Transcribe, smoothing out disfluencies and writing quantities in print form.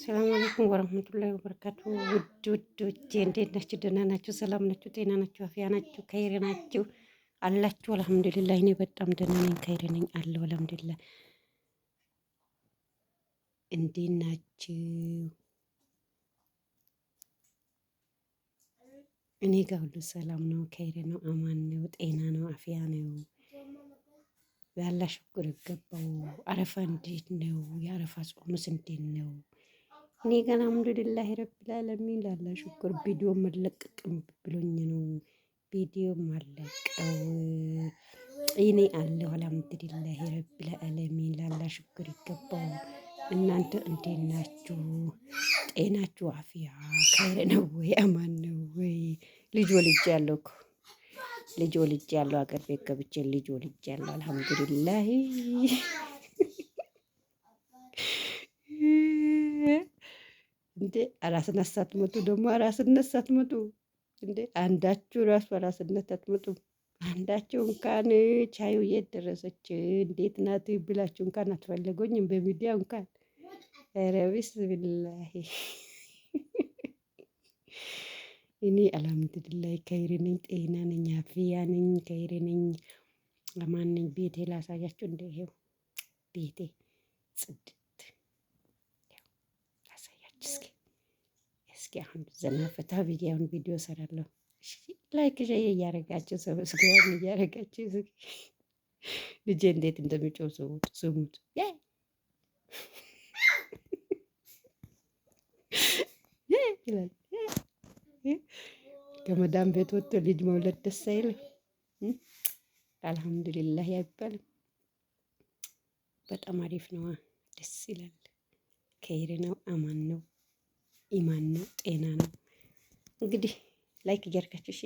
ሰላም አለይኩም ወረህመቱላሂ ወበረካቱ። ውድ ውድ ውድ እንዴት ናችሁ? ደህና ናችሁ? ሰላም ናችሁ? ጤና ናችሁ? አፍያ ናችሁ? ከይር ናችሁ አላችሁ? አልሐምዱሊላህ እኔ በጣም ደህና ነኝ፣ ከይር ነኝ አለሁ። አልሐምዱሊላህ። እንዴት ናችሁ? እኔ ጋር ሁሉ ሰላም ነው፣ ከይር ነው፣ አማን ነው፣ ጤና ነው፣ አፍያ ነው። ያላ ሽኩር ይገባው። አረፋ እንዴት ነው? የአረፋ ጾምስ እንዴት ነው? እኔ ጋር አልሐምዱሊላህ ረቢል ዓለሚን ላላ ሽኩር። ቪዲዮ መለቀቅም ብሎኝ ነው ቪዲዮ ማለቀው እኔ አለሁ። አልሐምዱሊላህ ረቢል ዓለሚን ላላ ሽኩር ይገባው። እናንተ እንዴት ናችሁ? ጤናችሁ አፍያ ከይር ነው ወይ? አማን ነው ወይ? ልጅ ወልጅ ያለው እኮ ልጅ ወልጅ ያለው አገር ቤት ገብቼ ልጅ ወልጅ ያለው አልሐምዱሊላህ። እንዴ አራስነት ሳትመጡ ደግሞ አራስነት ሳትመጡ እንዴ አንዳችሁ ራሱ አራስነት አትመጡ። አንዳችሁ እንኳን ቻዩ የት ደረሰች እንዴት ናት ብላችሁ እንኳን አትፈለጉኝም በሚዲያ እንኳን። ኧረ ቢስሚላሂ እኔ አልሐምዱሊላህ ከይር ነኝ፣ ጤና ነኝ፣ አፍያ ነኝ፣ ከይር ነኝ፣ አማን ነኝ። ቤቴ ላሳያችሁ እንደ ይሄው ቤቴ ጽድት ላሳያችሁ እስኪ እስኪ አሁን ዘና ፈታ ብዬ አሁን ቪዲዮ እሰራለሁ። Like share እያረጋችሁ subscribe እያረጋችሁ ልጄ እንዴት እንደሚጮህ ስሙት ስሙት። ይላል። ከመዳም ቤት ወጥቶ ልጅ መውለድ ደስ አይልም? አልሐምዱሊላህ አይባልም? በጣም አሪፍ ነዋ። ደስ ይላል። ከይር ነው፣ አማን ነው፣ ኢማን ነው፣ ጤና ነው። እንግዲህ like እያደረጋችሁ እሺ።